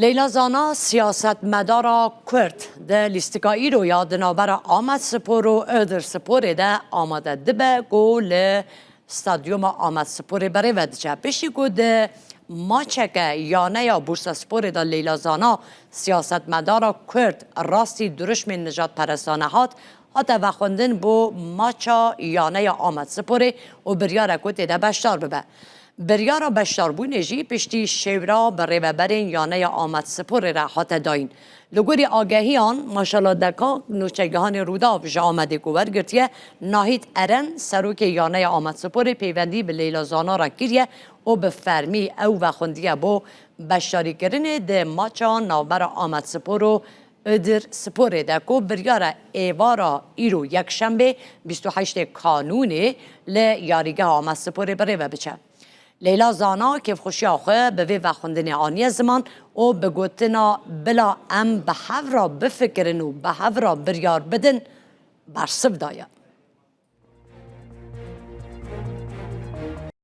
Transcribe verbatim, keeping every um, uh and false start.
Leyla Zana, siyasetmedara Kurd, di lîstika îro ya di navbera Amedspor û Iğdırsporê de amade dibe ku li stadyuma Amedsporê bi rê ve diçe. Piştî ku di maçeke yaneya Bursasporê de Leyla Zana, siyasetmedara Kurd, rastî diruşmên nijadperestane hat, hate vexwendin bo maça yaneya Amedsporê û biryar e ku tê de beşdar bibe. Biryara beşdarbûnê jî piştî şêwra bi rêveberên yaneya Amedsporê re hate dayîn. Li gorî agehiyan, Maşala Dekak, nûçegihanê Rûdaw ji Amedê ku wergirtiye, Nahît Eren, serokê yaneya Amedsporê, pêwendî bi Leyla Zana re kiriye û bi fermî ew vexwendiye bo beşdarîkirinê di maça navbera Amedspor û Iğdırsporê de ku biryar e êvara îro yekşembê bîst û heştê Kanûnê li yarîgeha Amedsporê bi rê ve biçe. Leyla Zana kêfxweşiya xwe bi vê vexwendinê aniye ziman û bi gotina "Bila em bi hev re bifikirin û bi hev re biryar bidin" bersiv daye.